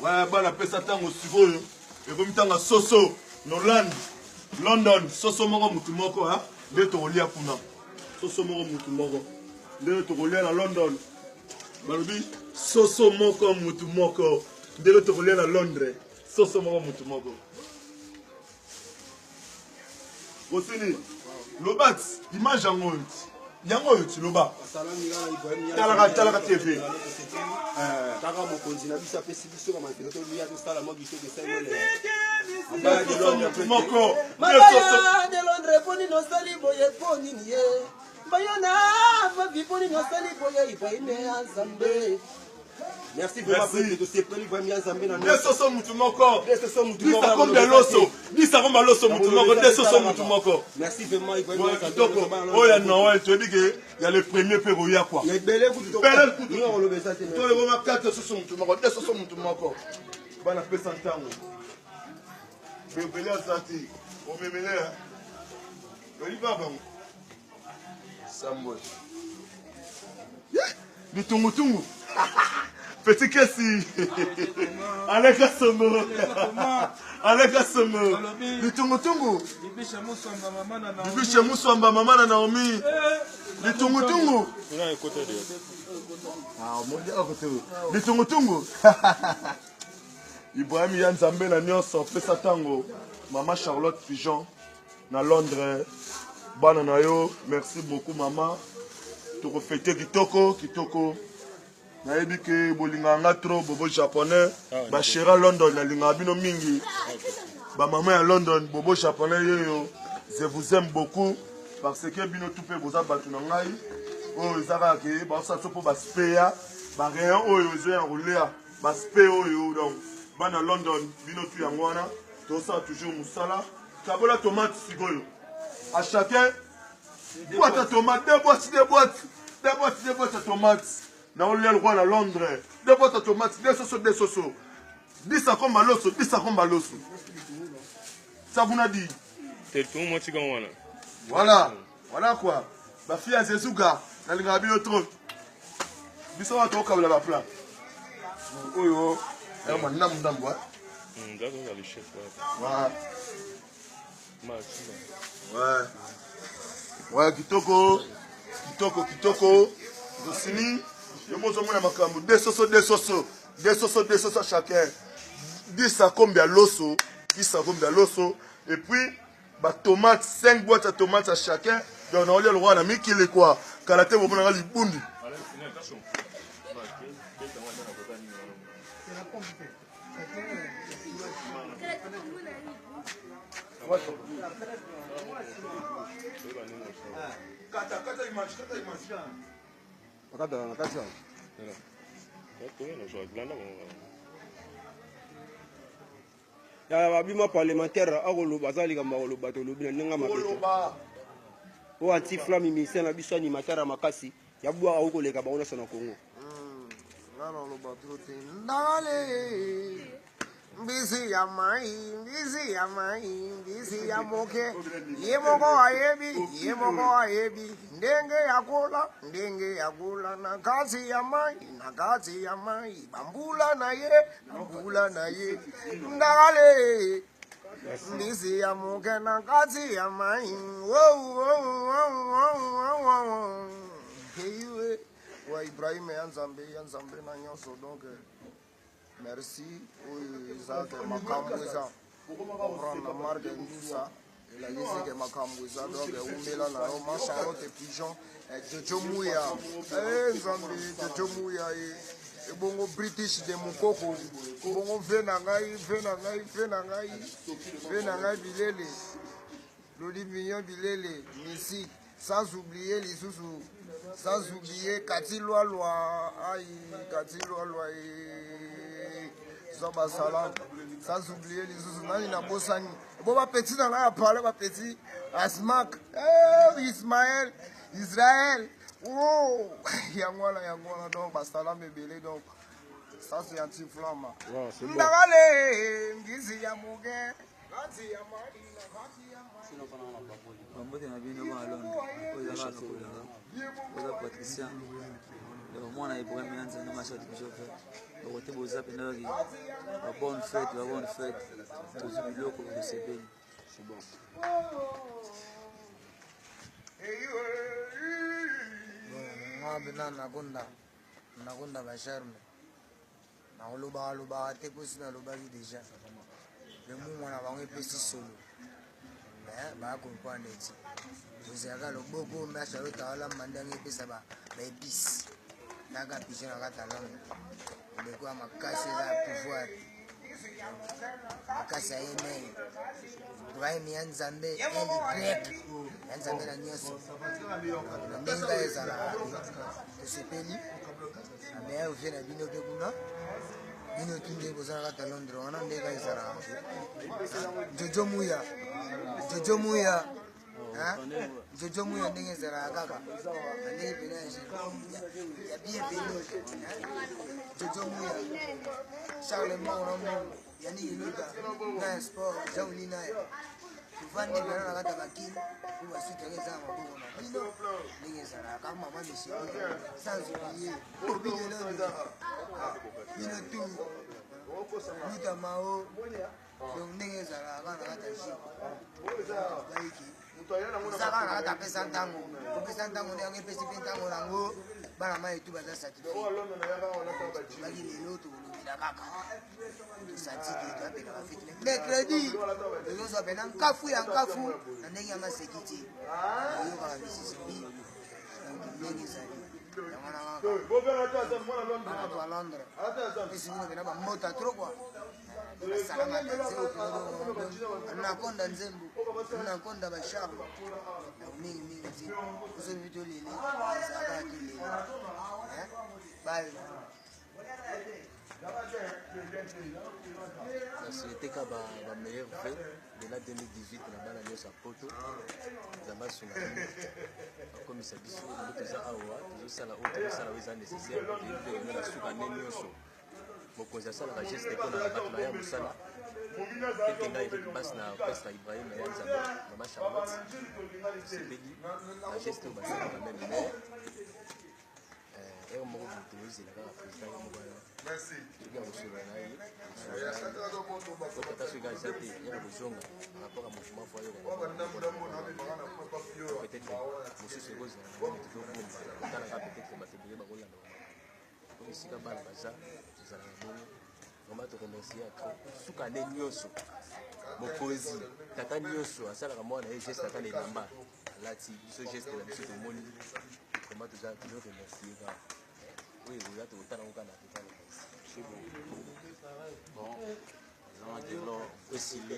Ouais, bana pesa ntango sikoyo ekomi ntango ya soso noland london soso moko mutu moko ha nde tokolia kuna soso moko mutu moko nde tokolia na london balobi soso moko mutu moko ndenge tokolia na londres soso moko mutu moko Osili loba ti image yango oyo ti yango oyo ti loba talaka talaka tv eh. kaka mokonzi na biso apesi biso bamantelo tolia tosala mwa biso moko mabaya de londres mpo nini osali boye mpo nini ye bayona vavi mpo nini osali boye ibrahime ya nzambe Merci vraiment peuple tosepeli vraiment ya Nzambe na nde soso mutu moko disa kombe loso disa kombe loso mutu moko nde soso mutu moko merci vraiment Ibrahim kitoko oyo ya Noël toyebi ke ya le premier mpe koya kwa ebele kutu ebele kutu tolekoma kati soso mutu moko nde soso mutu moko bana pesa ntango bebele aza te omemele oyebi ba bango Sambwe. Bitungutungu. Petit Kessi. Aleka Songo. Aleka Songo. Bitungutungu. Bibiche Muswamba mama na Naomi. Eh. Bitungutungu. Ah, Bitungutungu. Ibrahim ya Nzambe na nyonso pesa tango mama Charlotte Pigeon na Londres bana na yo merci beaucoup mama tokofete kitoko kitoko nayebi ke bolingaka nga trop bobo japonais ah, bashera london nalingaka bino mingi bamama ya london bobo japonais yeyo je vous aime beaucoup parce que bino tout mpe boza bato na ngai oyo eza kaka ke baosala biso mpo baspeya barayon oyo ezoya kolia baspe oyo donc bana london bino tu yango wana tosala toujours mosala Kabola tomate sikoyo. À chacun boîte à tomate, deux boîtes, deux boîtes, deux boîtes, deux boîtes à tomate. Na olia le roi na Londres. Deux boîtes à tomate, deux soso, deux soso. 10 akomba loso, 10 akomba loso. Ça vous n'a dit. Tel tout moi tika wana. Voilà. Voilà quoi. Ba fille ya Zezuga, nalingaka bino trop. Biso wana tokabela ba plat. Oyo, ya ma ndambu ndambu. Hein. Ouais. Ouais. Ouais, kitoko. Kitoko, kitoko. Tosini. Yo mozo mona makambo. Deux soso, deux soso. Deux soso, deux soso chacun. 10 akombi ya loso. 10 akombi ya loso. Et puis, ba tomates, 5 boîtes à tomates à chacun. Donc, on a le roi na mikili quoi. Kala te bomona nga libundi. Kata, kata image, kata image. Kata na kati. Ya babima parlementaire akoloba aza likambo akoloba tolobi na ndenge mabe. Oyo anti flamme ministère na biso animateur ya makasi ya bwaka akoki koleka bango nyonso na Congo. Nga naloba trop te ndale mbisi ya mai mbisi ya mai mbisi ya moke ye moko ayebi ye moko ayebi ndenge ya kola ndenge ya kola na kati ya mai na kati ya mai bambula na ye bambula na ye ndale mbisi ya moke na kati ya mai heiwe wa Ibrahim ya Nzambe ya Nzambe na nyonso donc merci oyo eza ke makambo eza comprendre na marque ndusa elakisi ke makambo eza donc ewumela na yo ma charlotte pigeon eh, jojo muya eh, nzambe jojo muya eh. ebongo british de mokoko ebongo ve na ngai ve na ngai ve na ngai ve na ngai bilele loli mignon bilele misi Sans oublier lisusu sans oublier Kati Lwalwa ai Kati Lwalwa eh, zwa basala sans oublier lisusu nani nabosani bo bapeti na ngai ya pale bapeti asmak eh, Ismaël Israël oh, yango wana yango wana donc basalama ebele donc ça c'est anti-flamme ndakale ngizi ya moke Bambote na bino bana Londres, oyo eza kaka kolinga, oza Patricia, donc mwana Ibrahim ya Nzambe Machad Jove, okote. Kote boza mpenza baki ba bonne fête, ba bonne fête. Tozwi biloko tosepeli. C'est bon. Nga mpenza nakonda nakonda bacharme nakolobaka lobaka te mposi nalobaki deja lemumwa na bango epesi solo mais baya comprendre ti tozalaka loboko me charlotte alamba ndenge epesa baepice naka pigeon na kati ya londre eleko ya makasi eza ya pouvoir makasi ya ye mei ibrahim ya nzambe eli grec ya nzambe na nyonso na ndenge ezalaka tosepeli na meilleur vie na bino mpe kuna bino tu nde boza na kati ya londres wana nde kaka ezalaka jojo muya jojo muya jojo muya ndenge ezalaka kaka na ndenge pene ya bienvenu jojo muya charles mbongo na mbongo yaniki luta na ya sport jean wili naye tovandi mpena na kati ya bakini po basuki yango eza na maboko na bino ndenge ezalaka mama michel sans oublier bobi de londres bino tout luta mao donc ndenge ezalaka kaka na kati ya jip bayiki eza kaka na kati apesa ntango kopesa ntango nde yango epesi mpe ntango nango bana mai etu baza satisfait tobaki lelo tokolobela kaka tosanti te toapela bafeti mercredi tozozwa mpena nkafu ya nkafu na ndenge ya maseki te oyokaka misisi bi ndenge ezali yango wana kaka bana to ya londres epesi bino mpena bamota trop kua basalamata nzembo anakonda nzembo anakonda bacharme mingi mingi ti ozobi tolele ezalaka tolele bayo Na souhaite ka ba ba meilleurs vœux de la 2018 na bana nyonso ya poto. Nzambe asunga bino akomisa biso lelo toza awa tozosala oyo tozosala oyo eza nécessaire po toyebi mpe kende na suka nde nyonso mokonzi asalaka geste mpo na bato na ye ya mosala teke ngai eleki basi na orchestre Ibrahim ya Nzambe mama Charlotte tosepeli na geste oyo basalaka meme mais heure moko boye tozozela kaka président ye moko aya soki akosolola na ye ata soki aza te ye akozonga par rapport à mouvement fo ayoka peut-être mosusu ekozala na ndenge tozobomba otalaka peut-être bato ebele bakolanda po esika bana baza ezalaka bongo vraiment toremercie ya trop suka nde nyonso mokonzi tata nyonso asalaka mwana ye geste ata na elamba alati biso geste na biso tomoni vraiment toza tozo remercier kaka oyo ekoya tokotala ngo kaka na total. Bon, ezanga delo esili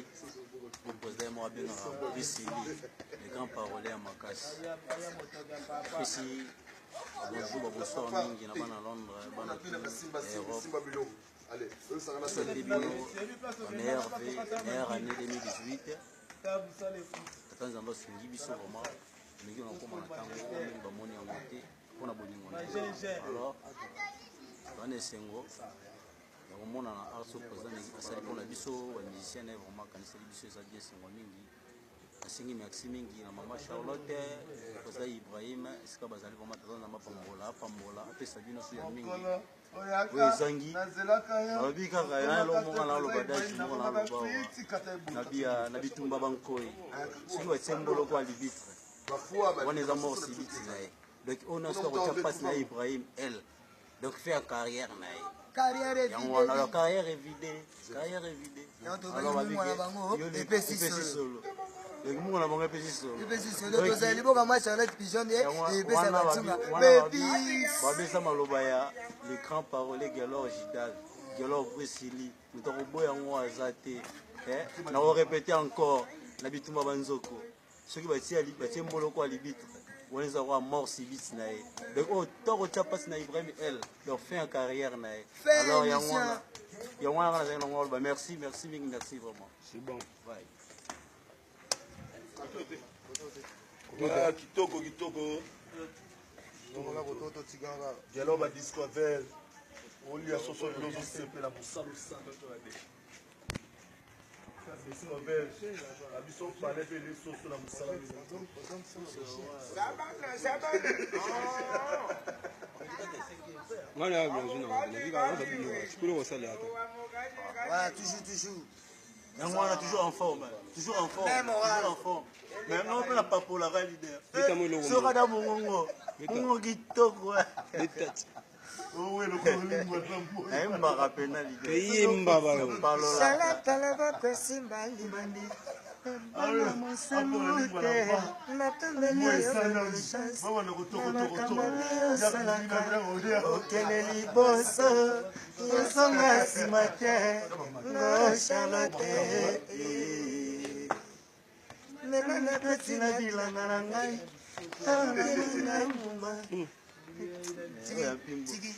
po président moko abengaka esili le grand parolier ya makasi apesi bonjour babonsoir mingi na bana londres bana europe bino meilleur v meilleure année 2018 Tata Nzambe asungi biso vraiment tolingi na kokoma na ntango oyo mingi bamoni yango te mpo na bolingo na ye. Alors toza na esengo ya komona na art so président asali mpo na biso bamusicien na ye vraiment akaniseli biso eza bien esengo mingi. Nasengi merci mingi na mama Charlotte, président Ibrahim esika bazali vraiment tata Nzambe apambola apambola apesa bino so ya mingi oyo ezangi balobi kaka na eloko moko naloba dage moko naloba awa na bitumba bankoi soki batie mboloko ya libitre wana eza mort subite na ye donc oyo nyonso akotya mpasi na ye ibrahim l donc fait ya carrière na ye yango wana alors carrière est vide carrière est vide alors babiki epesi solo donc mungu na bango epesi solo epesi solo tozali liboka mwa charlotte pigeon ye epesa batunga bepis babesa maloba ya le grand parolier gelor jidal gelor bresili moto akoboya yango aza te nakorepete encore na bitumba banzoko soki batie mboloko ya libitre wana eza kwa mort subite na ye donc oyo toko tya mpasi na ibrahim l donc fin ya carrière na ye alors yango wana yango wana kaka nazalaki nango aloba merci merci mingi merci vraiment c'est bon bye Ah, kitoko kitoko dialogue ba discover olia soso lelo ozosepela mosala osala discover na biso pale mpe ele soso na mosala. Nga na nazwi na nazwi kaka naza bino sikolo kosalela ata. Voilà, toujours, toujours. Yango wana toujours en forme, toujours en forme, toujours en forme. Mais nga mpe napapolaka leader. Beta mo eloko Soki moko. ata mongongo, mongongo kitoko. Nayembaka pena leader. Eyemba bayo. Napalolaka. Okende liboso ozonga nsima te ngo Charlotte lelo nakoti na bilanga na ngai ngai mbuma.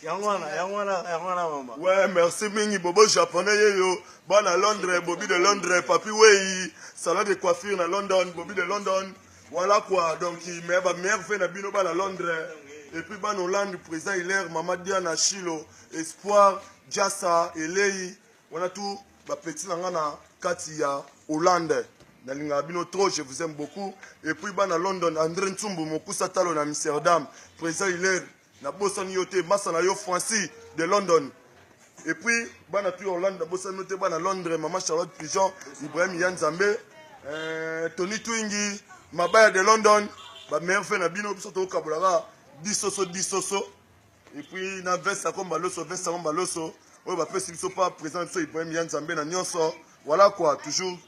Yango wana, yango wana, yango wana mama. Ouais, merci mingi Bobo japonais yeyo. Bana Londres, Bobby de Londres, Papi Wei, salon de coiffure na London, Bobby de London. Voilà quoi. Donc mais ba meilleur fait na bino bana Londres. Et puis bana Hollande, président Hilaire, Mama Diana Chilo, Espoir, Jassa, Elei, wana tout ba petit na nga na kati ya Hollande. Nalingaka bino trop, je vous aime beaucoup. Et puis bana London, André Ntsumbu, Mokusa Talo na Amsterdam, président Hilaire, nabosani yo te, masa na yo Francis de London. Et puis bana tu Hollande, nabosani yo te, bana Londres, Mama Charlotte Pigeon, Ibrahim Yanzambe, Tony Twingi, Mabaya de London, ba meilleur fait na bino biso tokabolaka disoso disoso. Et puis na veste komba loso, veste komba loso, oyo bapesi biso pa président biso Ibrahim Yanzambe na nyonso. Voilà quoi, toujours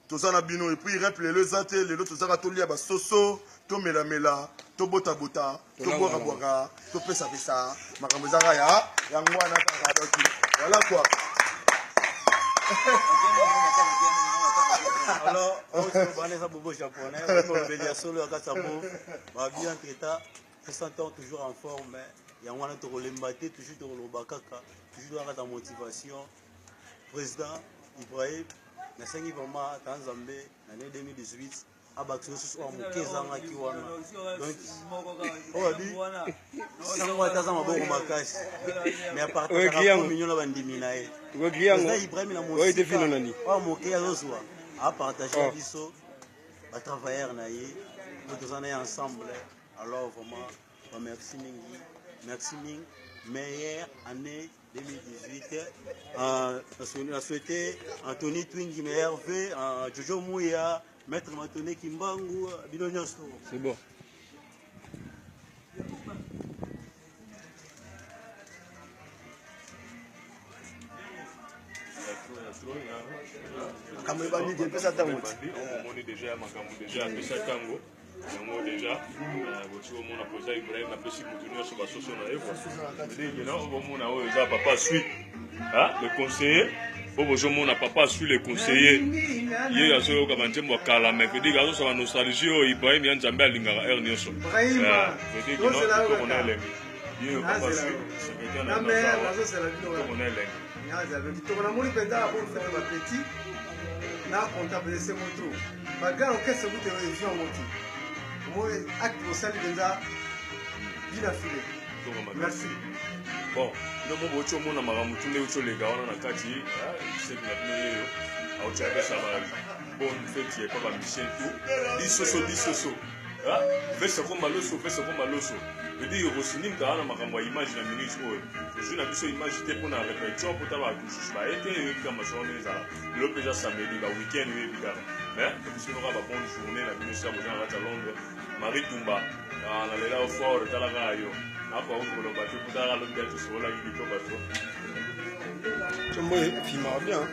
toza na bino. Et puis rep lelo eza te, lelo tozaka tolia basoso, tomelamela, tobotabota, tobwakabwaka, topesapesa, makambo ezaka ya yango wana kaka. Donc voilà quoi. Alors, oyo bana eza bobo japonais, olobeli ya solo ya kati ya mot, babi entre temps, 60 ans toujours en forme, yango wana tokolemba te, toujours tokoloba kaka, toujours toza kati ya motivation. Président Ibrahim, nasengi vraiment ta Nzambe na année 2018 abakisa lisusu oyo moke ezangaki wana. Donc oyo abi sango ata aza maboko makasi, mais apartaka mignon na bandimi na ye. Président Ibrahim na mosika oyo moke azozwa apartage na biso batravailleur na ye, po toza na ye ensemble. Alors vraiment ba merci mingi, merci mingi, meilleure année 2018. Na souhaité Anthony Twingi meilleur V, Jojo Mouya, Maître Matone Kimbangu, bino nyonso. C'est bon. Makambo ebandi te, epesa ntango te. Omoni déjà ya makambo déjà apesa ntango yango déjà boti omona président Ibrahim apesi motu nyonso basoso na ye ndenge na omona oyo eza papa suite le conseiller oyo bozomona papa suit le conseiller ye azoyoka banzembo ya kala mais veut dire azosala nostalgie oyo Ibrahim ya Nzambe alingaka heure nyonso veut dire kitoko na elengi ye papa suit secrétaire na kitoko na elengi kitoko namoni mpenza bonne fête ba petit na comptable esengo trop bagrand orchestre kutu ezwi yango te omoi acte bosali mpenza bina file. Merci. Bon, bino mo bouti omona makambo tu nde outi oleka wana na kati chef na bino yeyo auti apesa ba bonne fête epa ba musicien tout disoso disoso vese komba loso, vese komba loso. Veut dire Rosini kaka na makambo ya image na minute oyo tozwi na biso image te mpona réflexion mpo tala bato mosusu baye te oyebi kaka masolo ndenge ezala lelo mpe eza samedi ba weekend oyebi kaka mais topesi bino kaka ba bonne journée na bino esika boza na kati ya Londres. Marie Tumba nalela yo fort, tala kaka yo nakoka koloba te mpo talaka lobi ya tosololaki kitoko to Chombo filmera bien.